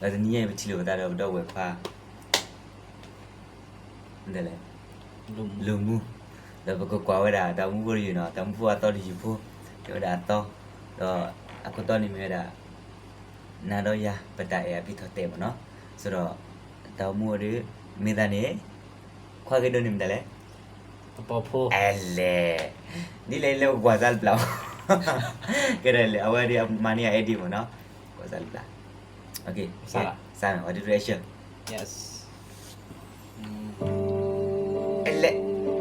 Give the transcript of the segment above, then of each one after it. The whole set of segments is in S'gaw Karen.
ဒီးတနံၤညါအံၤ ပထံၣ်လိာ်ပသးဒီးပဒီပုၢ်ဝဲၢ်ခွါ လဲၣ် လိာ်မူ, ဒီးပကကွၢ်ဝဲဒၣ်တၢ်အိၣ်မူဖိတယုၢ်နီၤ, တၢ်အိၣ်မူဖိအသီတယုၢ်ဖိ, တဲဝဲဒၣ်အသီ, ဒီးအခိၣ်တီန့ၣ်မ့ၢ်ဝဲဒၣ် နၤဒီးယၤ ပတၢ်အဲၣ်အဘျုးထီၣ်တဲာ်မ့ၢ်နီၤ, ဆိုတော့ တၢ်အိၣ်မူအံၤဒီး မ့ၢ်သးန့ၣ် ခွါဂ့ၤဒိၣ်န့ၣ်မ့ၢ်တၢ်လဲၣ်, ပပိာ်ဖိ, အဲလဲၣ်, ဒ်လဲၣ်လၢပကွၢ်စၢ်လၢပျၢ်, ကဲဒ်လဲၣ် အဝဲဒၣ်မၤန့ၢ်အ edit မ့ၢ်နီၤ, ကွၢ်စၢ်လၢပျၢ်, စၢ်န့ၣ် one two three action, အဲလဲၣ်,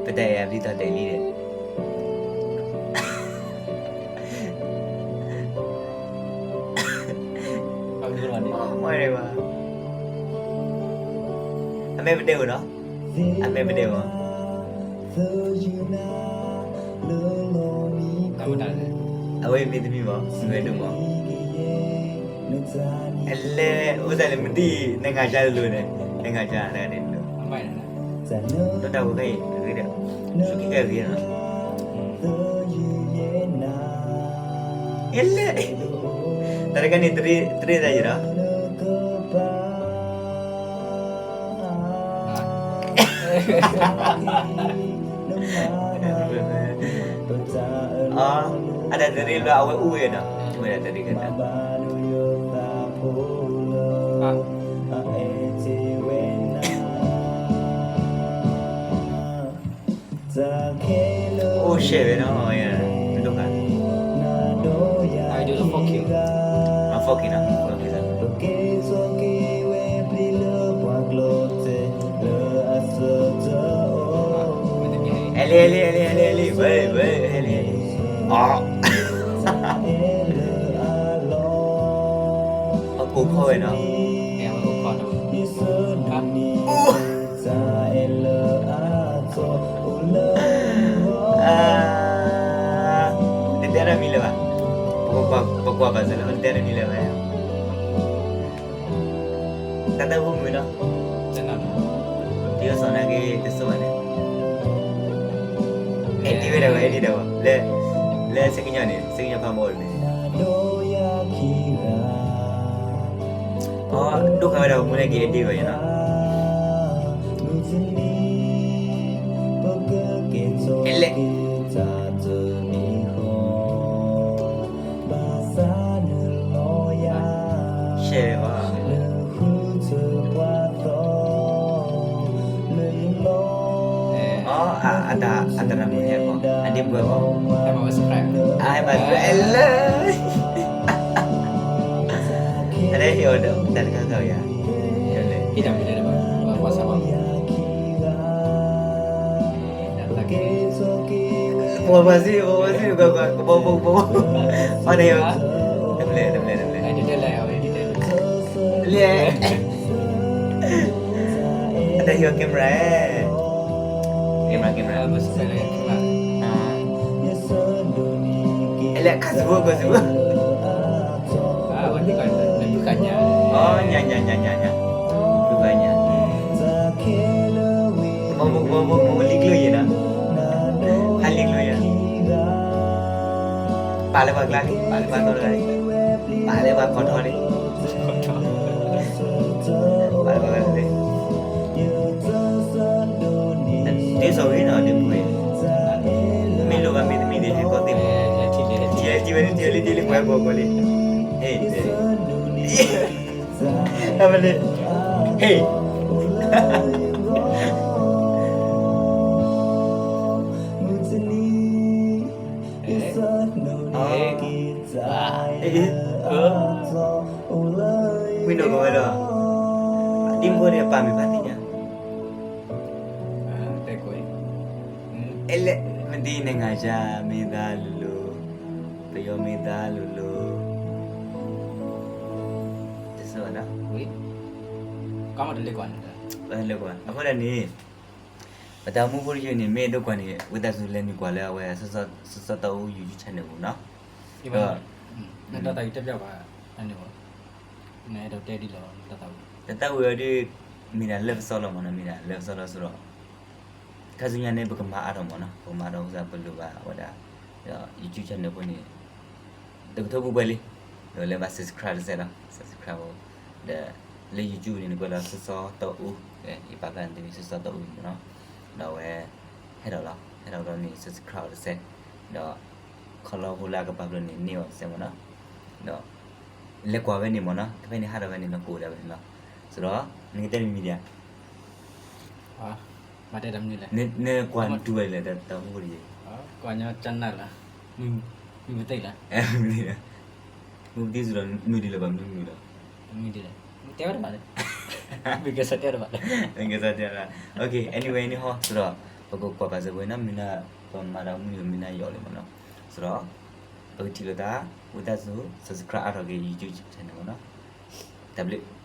ပတၢ်အဲၣ်အဘျုးထီၣ်တဲာ်လံဒီး အမ့ၢ်ပဒဲဧိၤနီၤ, အမ့ၢ်ပဒဲဧိၤ, အဝဲမ့ၢ်တမံၤဘၣ် မ့ၢ်ဝဲဒိၣ်မး, အလဲၣ် အိၣ်စၢ်လၢမတံၤ နငါစၢ်လိၤန့ၣ် နငါစၢ်န့ၣ် ဒီးတၢ်ဝဲခဲအံၤ ဂ့ၤဒီး ဆိက့ၤကဲဂ့ၤနီၤ, အလဲၣ်, တၢ်တခါန့ၣ် တရ့သးယံၤဒီး အတၢ်တရ့လၢအဝဲအိၣ်ဝဲနီၤ, ဝဲဒၣ်တရ့ကတၢၢ် အိၣ်ရှဲဝဲနီၤ, ဒိၣ်ခါ, four Kနီၤ, four K အဲလံ အဲလံ အဲလံ အဲလံ ဝဲ ဝဲ အဲလံ အဲလံ အကိၢ်ခီဝဲနီၤ, တတဲတၢ်မံၤလၢၤဘၣ်, ပကွၢ်ဘၣ်စၢၤလၢတတဲတၢ်မံၤလၢၤဘၣ်, တၢ်တၢ်ဖိမုၣ်နီၤ, တယီၤစီၤနာ်က့တစိၢ်ဘၣ်န့ၣ်, အဲၣ်ဒံးဝဲဒၣ်ဝဲ အဲၣ်ဒံးဒၣ်ဝဲ လၢ လၢစကညီန့ၣ် စကညီဖးဘီန့ၣ်, အဒိၣ်ခါဝဲဒၣ်ပမူန့ၣ်က့ၤအဲၣ်ဒံးဝဲနီၤ, အဲလဲၣ် ရှဲဘၣ်, အတၢ် အတၢ်နၢ်မုာ်ဟဲကီး အဒ့ပှဲၤကီး, အဟဲမၤစှၤ အဲလၢ အတဟ့ၣ်အီၤဒီး တၢ်တခါခါယၤ, ပှၤပှၤစ့ ပှၤပှၤစ့ ကဘီဘီ ကဘီဘီ, အတဟ့ၣ်အီၤ, တဘျဲ တဘျဲ တဘျဲ လဲၣ် အတဟ့ၣ်အီၤ camera, camera camera, အဲလဲၣ် ခါစူၤဖိ ခါစူၤဖိ, ညါညါညါညါညါ, ဘုဘၣ်ညါ, ဘီဘီဘီဘီ မ့ၢ်လံကျိယဲၢ်နီၤ, ဟါလံကျိယဲၢ်, ပာ်လၢပှၤကျါလံ ပာ်လၢပှၤသီတဂၤလံ, ပာ်လၢပှၤခီထီလံ, ပာ်လၢပှၤသီ, တ့စီၣ်ဂ့ၤနီၤ ဒ့ပူၤဂ့ၤ, မ့ၢ်လိၣ်ဘၣ်မ့ၢ်တမံၤဒ်ဟဲကီၢ်သ့ၣ်မး, ထံၣ်လံထံၣ်လံထံၣ်လံထံၣ်လံ ပှၤဟဲကီၢ်ကီၢ်လံ, ဟဲ အဝဲန့ၣ်, ဟဲ, ဝံၤနီၢ်ကီၢ်ဝဲဒီး, ဒ်မိၢ်န့ၣ်အပၢ်မ့ၢ်ဘၣ်သ့ၣ်ညါ, အဲလဲၣ် မ့ၢ်ဒ်န့ၣ် ငါယၤမ့ၢ်သးလိၤလိၤ, ပယီၤမ့ၢ်သးလိၤလိၤ, တစၢၤဘၣ်နီၤ, လၢကွၢ်, အဃိဒၣ်န့ၣ် ပတၢ်အိၣ်မူဖိတယုၢ်န့ၣ် မ့ၢ်ဒိကွၢ်န့ၣ် ဝံသးစူၤလဲၤနုာ်ကွၢ်လၢအဝဲ စီၤစီၤတီအူ YouTube channel ပူၤနီၤ, ဒီး နတၢ်သးဝံၣ်တဲပျးဘၣ်, နအဲၣ်ဒိးတဲဒ်လဲၣ်, တၢ်သးဝံၣ်အီၤဒ် မ့ၢ်ဒၣ်လၢပစီလီၤမးနီၤ, မ့ၢ်ဒၣ်လၢပစီလီၤစိဒီး ခါဆူညါန့ၣ် ပကမၤအါထီၣ်မးနီၤ, ပကမၤအါထီၣ် ပစၢ်ပလိၣ်ဘၣ်ဝဲဒၣ် ဒီး YouTube channel ဖိန့ၣ် တကထိပှဲၤပှဲၤလံ, ဒီးလဲၤဘၣ် subscribe တစဲးဒီး subscribe ဖိ, ဒီး လၢ YouTube န့ၣ် နကွဲးလီၤ စီၤစီၤတီအူ, ယပာ်ဖျါန့ၣ်တမံၤ စီၤစီၤတီအူန့ၣ်မ့ၢ်နီၤ, ဒီးအဝဲ ဟဲထီၣ်လီၤ ဟဲထီၣ်လီၤန့ၣ် subscribe အီၤတစဲး, ဒီး ခီလီဖိလၢအကပာ်ဖျါန့ၣ်န့ၢ်အီၤတစဲးမ့ၢ်နီၤ, ဒီး လဲၤကွၢ်ဝဲန့ၣ်မ့ၢ်နီၤ, တဖဲန့ၣ်ဟးထီၣ်ဝဲန့ၣ် နကိးဒၣ်ဝဲန့ၣ်လီၤ, ဆိုတော့ နကတဲနမံၤဒံးဧါ နကွၢ်တူၢ်ဝဲလဲၣ် တၢ်မူတယဲၢ်, မူပသံၣ်လီၤ, မူပသံၣ်ဆိုတော့ မုၢ်ဒ်လဲၣ် ဘၣ်မနုၤမုၢ်လီၤ, မုၢ်တဲဝဲတဘၣ်လၢ, မုၢ်ကဲစးတဲတဘၣ်လၢ, မုၢ်ကဲစးတဲတဘၣ်, OK, anyway န့ၣ်ဟီ ဆိုတော့ ပကကွၢ်ပာ်စၢၤဝဲနီၤ, မုၢ်နၤ ပမၤတၢ်မုၢ်နၤ မုၢ်နၤယီၤလံမ့ၢ်နီၤ, ဆိုတော့ ပကထံၣ်လိာ်သး, ဝံသးစူၤ subscribe အါထီၣ်က့ၤ YouTube channel မ့ၢ်နီၤ, တၢ်ဘျုး